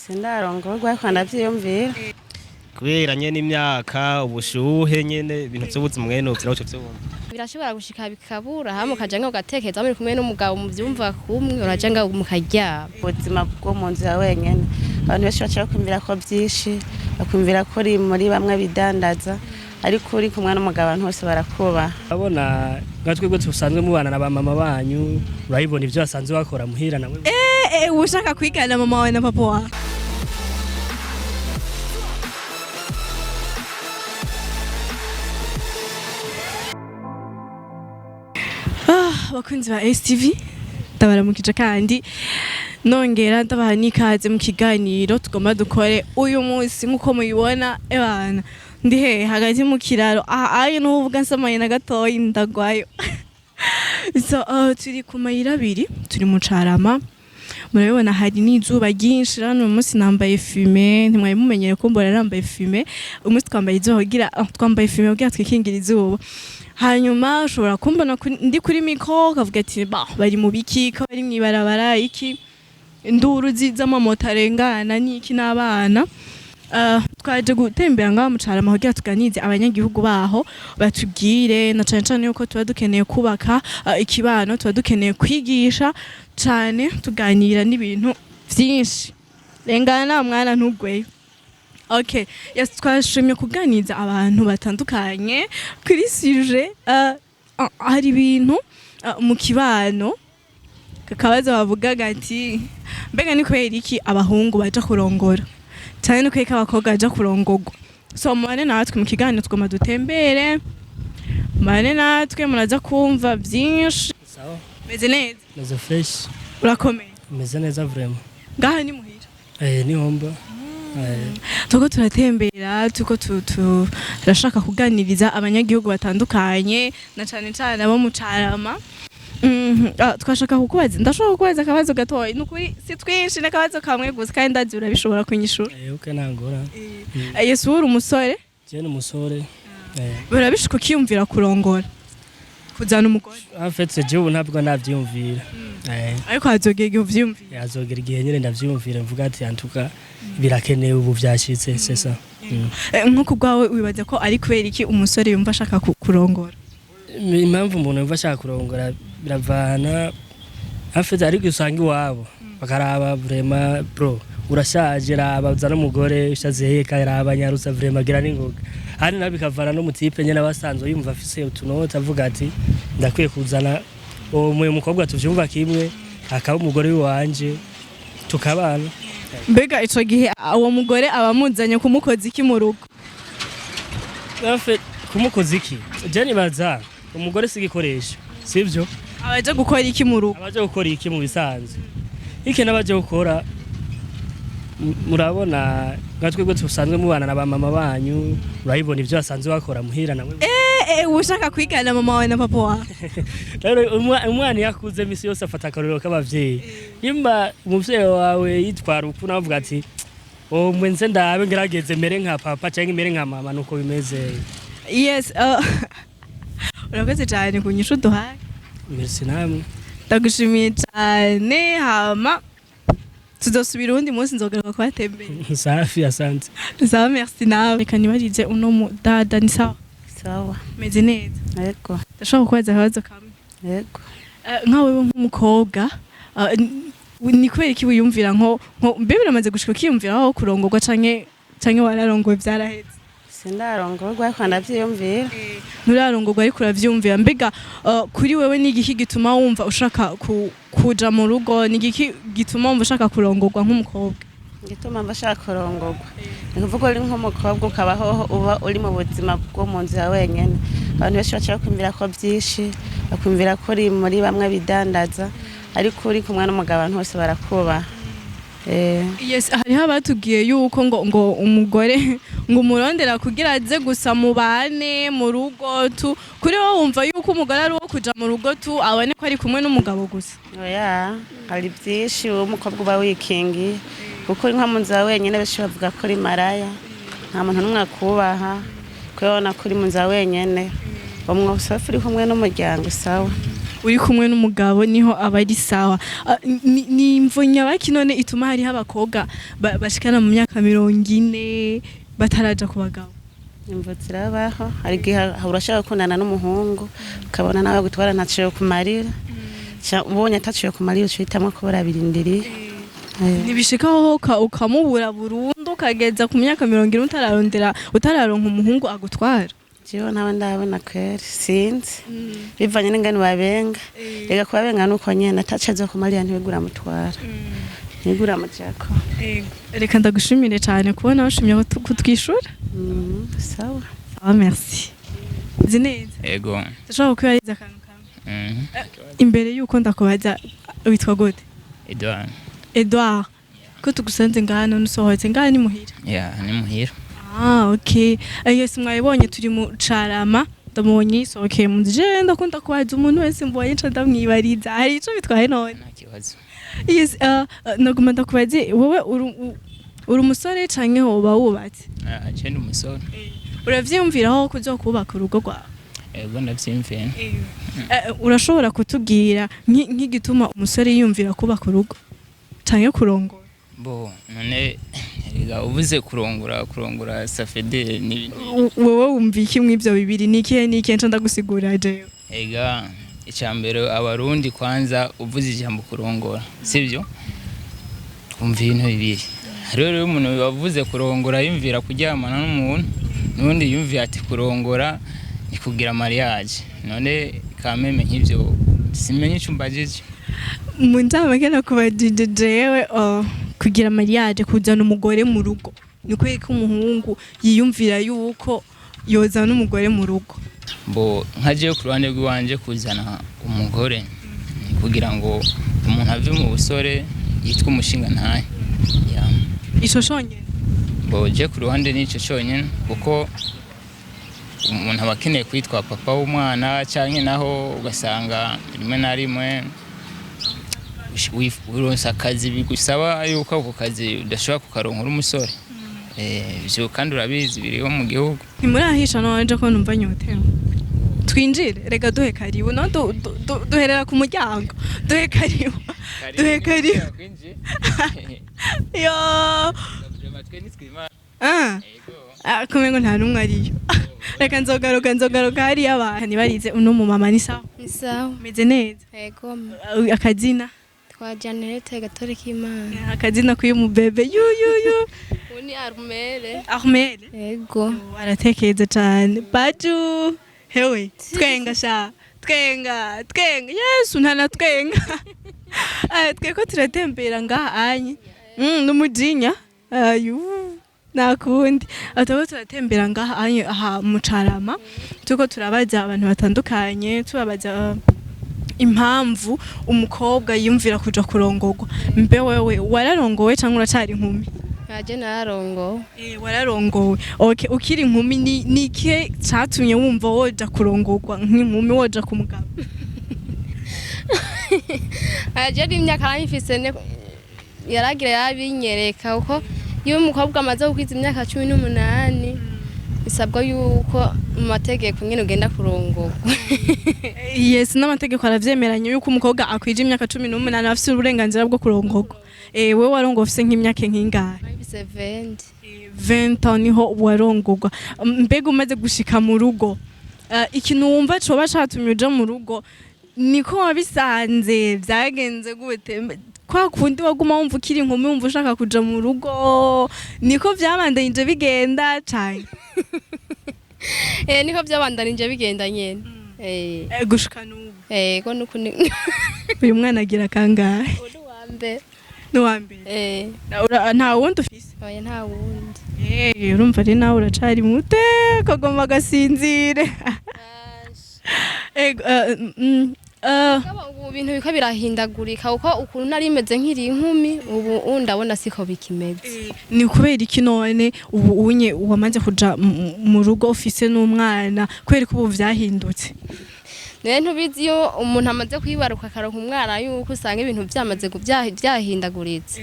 Sindarongorwa, ariko ndavyiyumvira. Kubera nyene imyaka, ubushuhe nyene, ibintu vy'ubuzima mwene uvyo naco vyumva. Birashobora gushika bikabura, hama ukaja nga ugatekereza muri kumwe n'umugabo muvyumva kumwe, uraja nga mukaryama. Ubuzima bwo mu nzu ya wenyene, abantu benshi baca bakumvira ko vyinshi, bakumvira ko uri muri bamwe bidandaza, ariko uri kumwe n'umugabo abantu bose barakubaha. Urabona nka twebwe dusanzwe mubana na ba mama banyu, urabibona ibyo basanzwe bakora muhira nawe. Ushaka kwigana mama wawe na papa wawe. Bakunzi ba STV, ndabaramukije kandi nongera ndabaha n'ikaze mu kiganiro tugomba dukore uyu munsi. Nk'uko mubibona, ebana ndi he hagati mu kiraro aha ayo n'uvuga nsamaye na gatoyi ndagwayo. So turi ku mayira abiri, turi mu Carama. Murabibona hari n'izuba ryinshi. Hano uyu munsi nambaye fumé, ntimwari mumenyere ko mbona nambaye fumé. Uyu munsi twambaye izuba kugira twambaye fumé kugira twikingire izuba. Hanyuma ushobora kumbona ndi kuri micro ukavuga ati: "Ba bari mu biki, ko bari mw'ibarabara, iki induru z'amamoto arengana n'iki n'abana?" Twaje gutembera ngaho mu Carama kugira tuganize abanyagihugu baho, batubwire, na cane cane yuko tuba dukeneye kubaka ikibano, tuba dukeneye kwigisha cane, tuganira n'ibintu vyinshi. Rengana mwana, ntugweyo. Okay, yes, twashimye kuganiza abantu batandukanye kuri sujet. Hari ibintu mu kibano kakabazo bavugaga ati: "Mbega ni kubera iki abahungu baja kurongora cyane, ni kubera ko abakobwa baja kurongorwa?" So mubane natwe mu kiganiro, tugomba dutembere, mubane natwe, muraza kumva byinshi. Sawa. Meze neza? Meze fresh. Urakomeye? Meze neza vraiment. Ngaha ni muhira? Niho mba. Tuko turatembera, tuko turashaka kuganiriza abanyagihugu batandukanye, na cane cane abo mu Carama. Twashaka kukubaza, ndashobora kukubaza akabazo gatoya? Nukuri si twinshi, n'akabazo kamwe gusa, kandi ndazi urabishobora kunyishura. Okay, nangora. Yesu, uri umusore? Je ni umusore. Birabishuka ukiyumvira kurongora, kuzana umugore? En fait, je ubu ntabwo navyiyumvira. Ariko hazogera igihe uvyiyumvira? Azogera igihe nyene ndavyiyumvira, mvuga ati: "Antuka birakenewe, ubu vyashitse, c'est ça." Nko ku bwawe, wibaza ko ari kubera iki umusore yumva ashaka kurongora? Impamvu umuntu yumva ashaka kurongora biravana. En fait, ariko usanga iwabo bakaraba: "Vraiment bro, urashaje, raba uzana umugore ushaze, raba nyarutsa vraiment, gira n'ingoga." Hari nabo bikavana n'umutipe nyene abasanzwe yumva afise utunota, avuga ati: "Ndakwiye kuzana uwo mukobwa tuvyumva kimwe, akaba umugore wanje, tukabana." Mbega ico gihe uwo mugore aba amuzanye kumukoza iki mu rugo? En fait, kumukoza iki, je nibaza umugore si igikoresho, sivyo? Abaje gukora iki mu rugo? Abaje gukora iki mu bisanzwe, iki n'abaje gukora, murabona nka twebwe dusanzwe mubana na ba mama banyu, urabibona ibyo basanzwe bakora muhira nawe. Ushaka kwigana mama wawe na papa wawe. Rero umwana iyo akuze, misi yose afata akarorero k'abavyeyi. Nimba umuvyeyi wawe yitwara uku, nawe avuga ati: "Oh, mwe nze ndabe ngerageze mere nka papa canke mere nka mama." Nuko bimeze. Yes, urakoze cyane ku nyishu duhaye. Merci namwe. Ndagushimiye cyane, hama tuzosubira uwundi munsi, nzogaruka kubatembera. Safi, asante. Sawa, merci nawe. Reka nibarize uno mu dada. Ni sawa? Sawa. Meze neza? Yego. Ndashobora kukubaza akabazo kamwe? Yego. Nka wewe nk'umukobwa, ni kubera iki wiyumvira nko mbe biramaze gushika ukiyumvira aho kurongorwa, canke wararongowe vyaraheze? Sindarongorwa, ariko ndavyiyumvira. Nturarongorwa ariko uravyumvira. Mbega kuri wewe ni igiki gituma wumva ushaka kuja mu rugo? Ni igiki gituma wumva ushaka kurongorwa nk'umukobwa? Igituma mba ashaka kurongorwa, ni ukuvuga uri nk'umukobwa ukabaho, uba uri mu buzima bwo mu nzu ya wenyene, abantu benshi baca bakumvira ko byinshi, bakumvira ko uri muri bamwe bidandaza, ariko uri kumwe n'umugabo abantu bose barakubaha. Yes, hariho abatubwiye yuko ngo umugore ngo umurondera kugira aze gusa mubane mu rugo tu. Kuri wowe wumva yuko umugore ari uwo kuja mu rugo tu, abone ko ari kumwe n'umugabo gusa? Oya, hari byinshi uwo umukobwa uba wikingiye, kuko uri nko mu nzu ya wenyine, benshi bavuga ko uri maraya, nta muntu n'umwe akubaha, kubera ubona ko uri mu nzu ya wenyine. Umwe uri kumwe n'umuryango, sawa. Uri kumwe n'umugabo niho aba ari sawa. Ah, ni imvo nyabaki none ituma hariho abakobwa bashikana mu myaka 40 bataraja ku bagabo? Imvo zirabaho. Hari igihe urashaka gukundana n'umuhungu, ukabona nawe gutwara ntaciye kumarira. Ubonye ataciye kumarira, uca uhitamwo kuba urabirindiriye. Ntibishikaho ukamubura burundu, ukageza ku myaka 40 utararondera, utararonka umuhungu agutwara? Jewe ntawe ndabona kweri, sinzi, bivanye n'ingene babenga. Rega kubabenga nuko nyene ataco azokumarira, ntibigura mutwara, ntibigura mujako. Reka ndagushimire cyane kubona washimye kutwishura. Sawa. Ah, merci. Uzi neza? Ego. Ndashobora kukwibariza akantu kamwe? Mhm. Imbere yuko ndakubaza, witwa gute? Edouard. Edouard, ko tugusanze ngaha none usohotse ngaha, ni muhira? Yeah, ni muhira. Ah, okay. Yes, mwabibonye, turi mu Carama. Ndamubonye yisohokeye mu nzu. Je ndakunda kubaza umuntu wese mbonye, nca ndamwibariza. Hari ico bitwaye none? Nta kibazo. Yes, naguma ndakubaze, wowe uri umusore canke woba wubatse? Ah, je ndi umusore. Uravyiyumviraho kuzokubaka urugo rwawe? Ego, ndavyiyumvira. Urashobora kutubwira nk'igituma umusore yiyumvira kubaka urugo canke kurongora? Bo, none erega uvuze kurongora, kurongora ça fait ni Wowe wumva iki mw'ivyo bibiri? Ni ikihe? Ni ikihe? Nca ndagusigurira jewe. Ega icambere, abarundi kwanza uvuze ijambo kurongora, sivyo? Twumva ibintu bibiri. Hariho rero umuntu wavuze kurongora yumvira kuryamana n'umuntu, n'undi yumvira ati kurongora ni kugira mariage. None kameme nk'ivyo simenye ico umbajije. Mu ncamake nakubajije jewe, oh, kugira mariage, kuzana umugore mu rugo, ni kubera ko umuhungu yiyumvira yuko yozana umugore mu rugo? Bo, nka jewe ku ruhande rw'iwanje, kuzana umugore ni kugira ngo umuntu ave mu busore yitwe umushinga ntahe. Yeah. Ico conyene? Bo, je ku ruhande n'ico conyene, kuko umuntu aba akeneye kwitwa papa w'umwana, canke naho ugasanga rimwe na rimwe uronse akazi bigusaba yuko ako kazi udashobora kukaronka uri umusore. Ivyo kandi urabizi biriho mu gihugu. Ntimurahisha none ko numva nyotewe? Twinjire, reka duhe karibu. No duherera ku muryango. Duhe karibu, duhe karibu. Yo. Ah. Ah, kumengo nta n'umwe ariyo. Reka nzogaruka, nzogaruka hariyo abantu. Ntibarize uno mu mama, ni sawa? Ni sawa. Umeze neza? Yego. Ah, akazina? Twa Janete Gatore k'Imana. Akazina k'uyu mubebe yu yu yu? Ubu ni Armere. Ahmed? Yego. Aratekereza cyane. Baju hewe, twenga sha, twenga, twenga. Yesu, ntana twenga. Ah, tweko turatembera ngaha anye n'umujinya ayu nakundi atabo. Turatembera ngaha anye aha mu Carama, turiko turabaza abantu batandukanye, tubabaza impamvu umukobwa yiyumvira kuja kurongorwa. Mbe wewe wararongowe cyangwa uracari inkumi? Naje narongo. Eh, wararongowe. Okay, ukiri inkumi ni ikihe catumye wumva woja kurongorwa nk'inkumi, woja ku mugabo? Aje ari imyaka narifise yaragira yabinyereka, kuko iyo umukobwa amaze gukwiza imyaka 18 bisabwa yuko mu mategeko nyine ugenda kurongorwa. Yes, n'amategeko aravyemeranya yuko umukobwa akwije imyaka 18 afise uburenganzira bwo kurongorwa. Eh, wewe warongowe ufise nk'imyaka nk'ingahe? Narifise 20. 20 ans niho warongorwa. Mbega umaze gushika mu rugo, ikintu wumva coba catumye uja mu rugo, niko wabisanze vyagenze gute? Kwa kundi waguma wumva ukiri inkumi, wumva ushaka kuja mu rugo, niko vyabandanije bigenda cane? Eh, niko byabandanije bigenda nyene. Eh. Gushika n'ubu? Eh, ko nuko ni. Uyu mwana agira kangahe? Uri wa mbere. N'uwa mbere? Eh. Nta wundi ufise? Oya, nta wundi. Eh, urumva rero nawe uracari muto, kagomba gasinzire. Ego, Mugabo ubu ibintu biko birahindagurika, kuko ukuntu nari meze nkiri inkumi, ubu ndabona siko bikimeze. Ni kubera iki none ubu unye wamaze kuja mu rugo ufise n'umwana, kubera ko ubu vyahindutse? Rero ntubizi, iyo umuntu amaze kwibaruka akaronka umwana, yuko usanga ibintu byamaze byahindaguritse.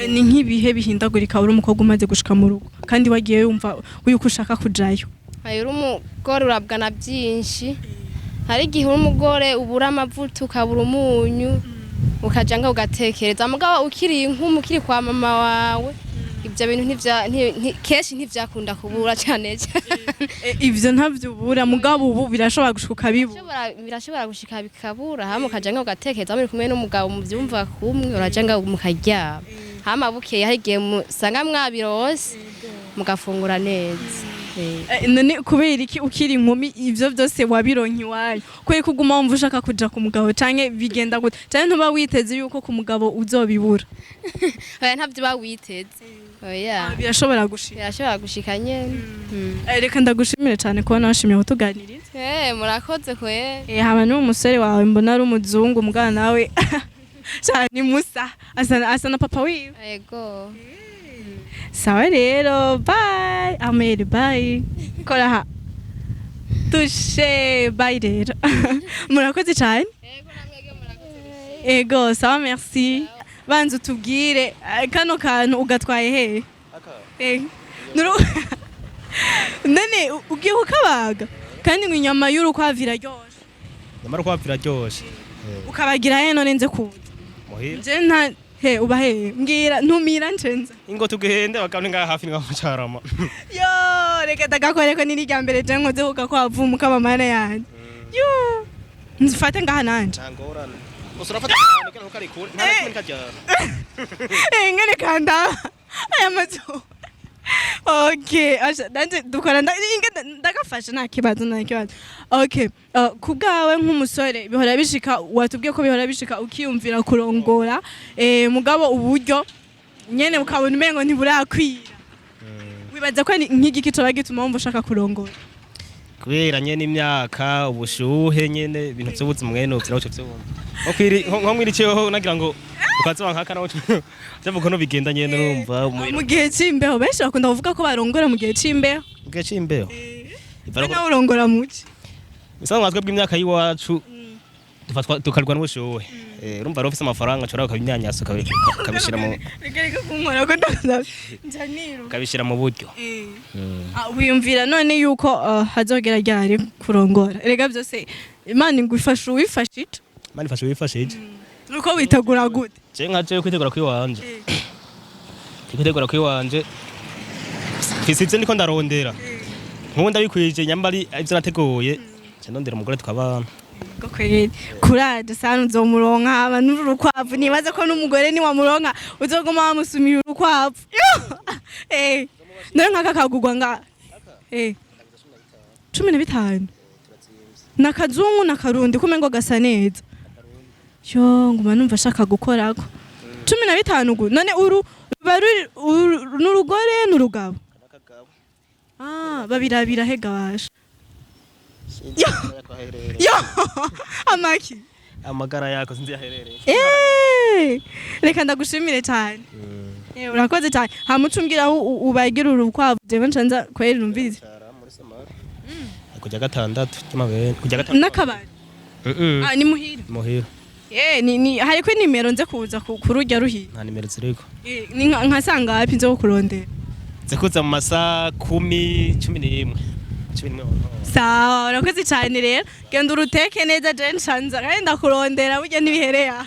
Ni nk'ibihe bihindagurika uri umukobwa umaze gushika mu rugo kandi wagiye wumva yuko ushaka kujayo? Ayo, uri umugore urabwa na byinshi. Hari igihe uri umugore ubura amavuta, ukabura umunyu, ukaja nga ugatekereza. Mugabo ukiri inkumi, ukiri kwa mama wawe, ibyo bintu kenshi ntivyakunda kubura cane cane. Ivyo ntavyo ubura, mugabo ubu birashobora gushika ukabibura. Birashobora gushika bikabura, hama ukaja nga ugatekereza muri kumwe n'umugabo muvyumva kumwe, uraja nga mukaryama, hama bukeye hari igihe musanga mwabirose mugafungura neza. None kubera iki ukiri inkumi ivyo byose wabironka iwanyu, kubera ko uguma wumva ushaka kuja ku mugabo, canke bigenda gute, canke ntuba witeze yuko ku mugabo uzobibura? Oya, ntavyo uba witeze, oya. Birashobora gushika. Birashobora gushika nyene. Reka ndagushimire cyane kubona washimye kutuganiriza. Murakoze kwe. Haba n'uwo musore wawe mbona ari umuzungu, mugana nawe cyane musa asa na papa wiwe. Ego. Sawa rero, bye Ameri, bye, kora ha tushe, bye rero, murakoze cyane. Ego, sawa, merci. Banza utubwire, kano kantu ugatwaye hehe? None ugiye kukabaga, kandi ngo inyama y'urukwavu iraryoshe? Nyamara urukwavu iraryoshe. Ukabagira he none nze kuza? Muhira. Nje nta he uba he, mbwira, ntumira ncenza. Ingo tugende bakabone ngaha hafi ngaha mu Carama. Yo, reka ndagakoreko, ni irya mbere je nkoze kugakwavu mukaba mana yanjye. Yo, nzifate ngaha nanje. Nta ngorane, gusa urafata akantu kari kari kure, nta na kimwe kajyana. Ngene kanda aya mazu. Okay, asha nanje dukora ndagafasha, nta kibazo, nta kibazo. Okay, ku bwawe nk'umusore bihora bishika, watubwiye ko bihora bishika ukiyumvira kurongora, mugabo uburyo nyene ukabona umengo ntiburakwira. Wibaza ko ni nk'igiki coba gituma wumva ushaka kurongora? Kubera nyene imyaka, ubushuhe nyene, ibintu vy'ubuzima mwene uvyo naco vyumva nko mwiriceho nagira ngo ukazoba nkaka naho cyavuga ukuntu bigenda nyene, urumva Mu gihe c'imbeho benshi bakunda kuvuga ko barongora mu gihe c'imbeho. Mu gihe c'imbeho. We nawe urongora muki? Bisa nka twebwe imyaka y'iwacu dufatwa tukarwa n'ubushuhe. Urumva rero ufise amafaranga ushobora ukabinyanyasa, ukabishira mu Reka reka kunkora ko ndaza nja niruka. Ukabishira mu buryo. Ah, wiyumvira none yuko hazogera ryari kurongora? Erega byose Imana igufasha uwifashije. Imana ifasha uwifashije. Nuko witegura gute? Je nka jewe kwitegura kwiwanje, kwitegura kwiwanje mfise ivyo ndiko ndarondera, nkubu ndabikwije nyambari ivyo nateguye, nca ndondera umugore tukabana. Ko kweri kuraje sana, uzomuronka haba n'urukwavu. Nibaze ko n'umugore niwamuronka uzoguma wamusumira urukwavu. None nk'aka kagugwa nga 15, nakazungu nakarundi kumengo gasa neza. Yo, nguma numva ashaka gukorako. 15 gu none uru ruba ruri n'urugore n'urugabo? Ah, babirabira hega basha. Yo, amaki? Amagara yako sinzi yaherereye. Reka ndagushimire cyane. Urakoze cyane. Hama ucumbwira aho ubagira urukwavu, jewe ncanza kweri numvise. Kujya gatandatu cy'amabere, kujya gatandatu. N'akabari? Ah, ni muhira? Muhira. Ni hariko nimero nze kuza kururya ruhira? Nta nimero ziriko. Ni nka sangapi nzo kurondera? Zikuza mu masaha 10, 11, 11. Sawa, urakoze cyane rero. Genda uruteke neza, je ncanza kandi ndakurondera, burya ntibihereye aha.